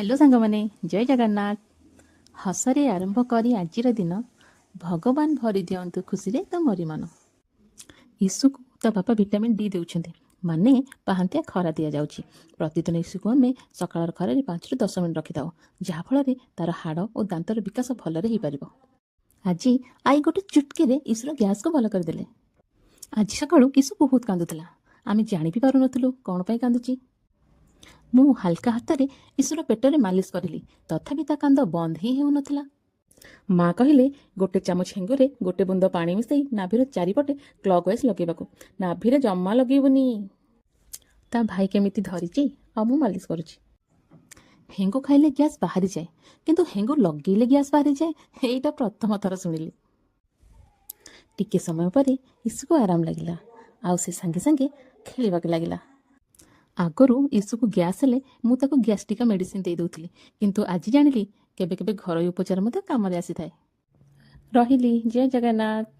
Hello ସାଙ୍ଗମାନେ, ଜୟ ଜଗନ୍ନାଥ। ହସରେ ଆରମ୍ଭ କରି ଆଜିର ଦିନ, ଭଗବାନ ଭରି ଦିଅନ୍ତୁ ଖୁସିରେ ତୁମରି ମନ। ଇସୁକୁ ତା ବାପା ଭିଟାମିନ୍ ଡି ଦେଉଛନ୍ତି, ମାନେ ପାହାନ୍ତିଆ ଖରା ଦିଆଯାଉଛି। ପ୍ରତିଦିନ ଇସୁକୁ ଆମେ ସକାଳର ଖରାରେ 5ରୁ 10 ମିନିଟ୍ ରଖିଥାଉ, ଯାହାଫଳରେ ତାର ହାଡ଼ ଓ ଦାନ୍ତର ବିକାଶ ଭଲରେ ହେଇପାରିବ। ଆଜି ଆଈ ଗୋଟେ ଚୁଟକିରେ ଇସୁର ଗ୍ୟାସ୍କୁ ଭଲ କରିଦେଲେ। ଆଜି ସକାଳୁ ଇସୁ ବହୁତ କାନ୍ଦୁଥିଲା। ଆମେ ଜାଣି ବି ପାରୁନଥିଲୁ କ'ଣ ପାଇଁ କାନ୍ଦୁଛି। ମୁଁ ହାଲକା ହାତରେ ଇସୁର ପେଟରେ ମାଲିସ କରିଲି, ତଥାପି ତା କାନ୍ଦ ବନ୍ଦ ହିଁ ହେଉନଥିଲା। ମା କହିଲେ ଗୋଟେ ଚାମଚ ହେଙ୍ଗୁରେ ଗୋଟେ ବୁନ୍ଦ ପାଣି ମିଶାଇ ନାଭିର ଚାରିପଟେ କ୍ଲକ୍ ୱାଇଜ୍ ଲଗେଇବାକୁ। ନାଭିରେ ଜମା ଲଗେଇବୁନି। ତା ଭାଇ କେମିତି ଧରିଛି ଆଉ ମୁଁ ମାଲିସ କରୁଛି। ହେଙ୍ଗୁ ଖାଇଲେ ଗ୍ୟାସ୍ ବାହାରିଯାଏ, କିନ୍ତୁ ହେଙ୍ଗୁ ଲଗେଇଲେ ଗ୍ୟାସ୍ ବାହାରିଯାଏ, ଏଇଟା ପ୍ରଥମ ଥର ଶୁଣିଲି। ଟିକେ ସମୟ ପରେ ଇସୁକୁ ଆରାମ ଲାଗିଲା ଆଉ ସେ ସାଙ୍ଗେ ସାଙ୍ଗେ ଖେଳିବାକୁ ଲାଗିଲା। ଆଗରୁ ଇସୁକୁ ଗ୍ୟାସ୍ ହେଲେ ମୁଁ ତାକୁ ଗ୍ୟାଷ୍ଟ୍ରିକ୍ ମେଡ଼ିସିନ ଦେଇ ଦେଉଥିଲି, କିନ୍ତୁ ଆଜି ଜାଣିଲି କେବେ କେବେ ଘରୋଇ ଉପଚାର ମଧ୍ୟ କାମରେ ଆସିଥାଏ। ରହିଲି, ଜୟ ଜଗନ୍ନାଥ।